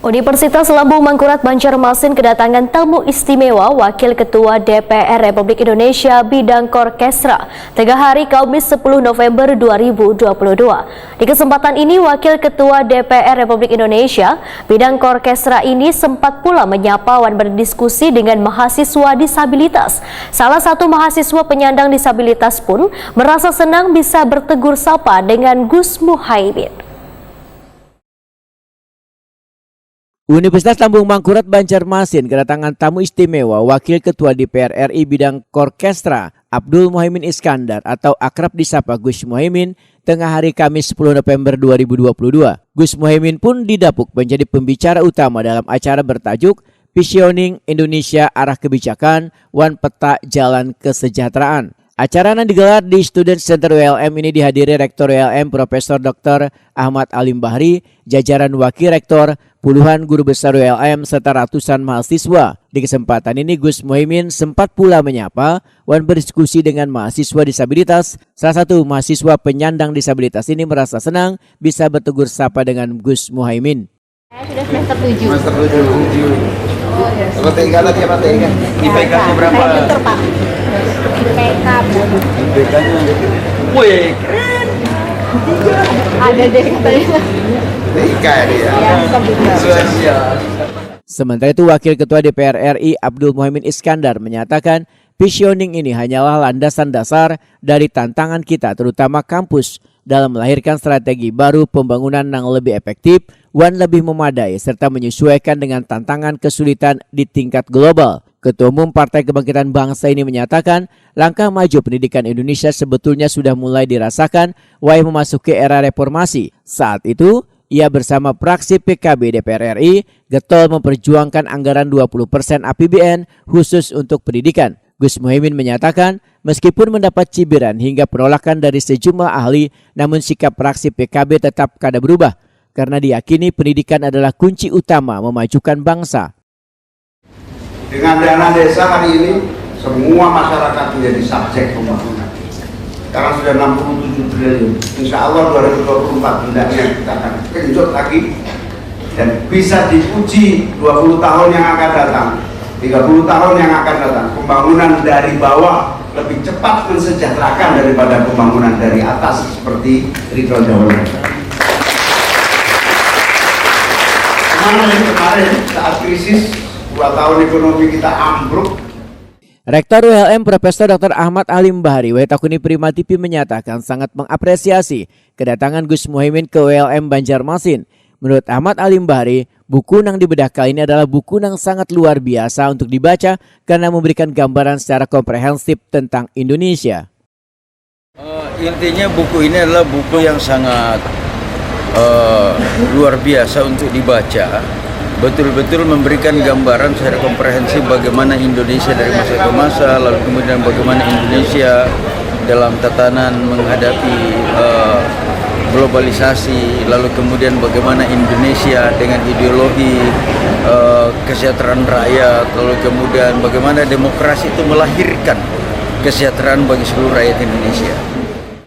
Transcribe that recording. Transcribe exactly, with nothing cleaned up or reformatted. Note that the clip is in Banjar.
Universitas Lambung Mangkurat Banjarmasin kedatangan tamu istimewa, Wakil Ketua D P R Republik Indonesia bidang Korkestra, tengah hari Kamis sepuluh November dua ribu dua puluh dua. Di kesempatan ini, Wakil Ketua D P R Republik Indonesia bidang Korkestra ini sempat pula menyapa wan berdiskusi dengan mahasiswa disabilitas. Salah satu mahasiswa penyandang disabilitas pun merasa senang bisa bertegur sapa dengan Gus Muhaimin. Universitas Lambung Mangkurat Banjarmasin kedatangan tamu istimewa, Wakil Ketua D P R R I bidang Korkestra, Abdul Muhaimin Iskandar atau akrab disapa Gus Muhaimin, tengah hari Kamis sepuluh November dua ribu dua puluh dua. Gus Muhaimin pun didapuk menjadi pembicara utama dalam acara bertajuk Visioning Indonesia Arah Kebijakan wan Peta Jalan Kesejahteraan. Acara yang digelar di Student Center U L M ini dihadiri Rektor U L M Profesor Doktor Ahmad Alim Bahri, jajaran Wakil Rektor, puluhan guru besar U L M, serta ratusan mahasiswa. Di kesempatan ini, Gus Muhaimin sempat pula menyapa wan berdiskusi dengan mahasiswa disabilitas. Salah satu mahasiswa penyandang disabilitas ini merasa senang bisa bertegur sapa dengan Gus Muhaimin. Saya sudah semester tujuh. Semester tujuh. Oh, iya. Apa T I K tadi, apa T I K? I P K-nya berapa? Saya pinter, Pak. I P K, Bu. I P K-nya. Wih, keren. Ada deh katanya. T I K ya, dia. Ya, komputer. Luar biasa. Sementara itu, Wakil Ketua D P R R I Abdul Muhaimin Iskandar menyatakan, visioning ini hanyalah landasan dasar dari tantangan kita, terutama kampus, dalam melahirkan strategi baru pembangunan yang lebih efektif wan lebih memadai serta menyesuaikan dengan tantangan kesulitan di tingkat global. Ketua Umum Partai Kebangkitan Bangsa ini menyatakan, langkah maju pendidikan Indonesia sebetulnya sudah mulai dirasakan wayah memasuki era reformasi. Saat itu, ia bersama fraksi P K B D P R R I getol memperjuangkan anggaran dua puluh persen A P B N khusus untuk pendidikan. Gus Muhaimin menyatakan, meskipun mendapat cibiran hingga penolakan dari sejumlah ahli, namun sikap fraksi P K B tetap kada berubah, karena diyakini pendidikan adalah kunci utama memajukan bangsa. Dengan dana desa hari ini, semua masyarakat menjadi subjek pembangunan. Sekarang sudah enam puluh tujuh triliun. Insya Allah dua ribu dua puluh empat hendaknya kita akan genjot lagi dan bisa dipuji dua puluh tahun yang akan datang, tiga puluh tahun yang akan datang, pembangunan dari bawah lebih cepat mensejahterakan daripada pembangunan dari atas seperti Ridho Jawa. Kemarin, kemarin saat krisis, dua tahun ekonomi kita ambruk. Rektor U L M Profesor Doktor Ahmad Halim Bahari wayah takuni Prima T V menyatakan sangat mengapresiasi kedatangan Gus Muhaimin ke U L M Banjarmasin. Menurut Ahmad Halim Bahari, buku nang dibedah kali ini adalah buku nang sangat luar biasa untuk dibaca karena memberikan gambaran secara komprehensif tentang Indonesia. Eh, intinya buku ini adalah buku yang sangat, eh, luar biasa untuk dibaca. Betul-betul memberikan gambaran secara komprehensif bagaimana Indonesia dari masa ke masa, lalu kemudian bagaimana Indonesia dalam tatanan menghadapi, eh, globalisasi, lalu kemudian bagaimana Indonesia dengan ideologi, eh, kesejahteraan rakyat, lalu kemudian bagaimana demokrasi itu melahirkan kesejahteraan bagi seluruh rakyat Indonesia.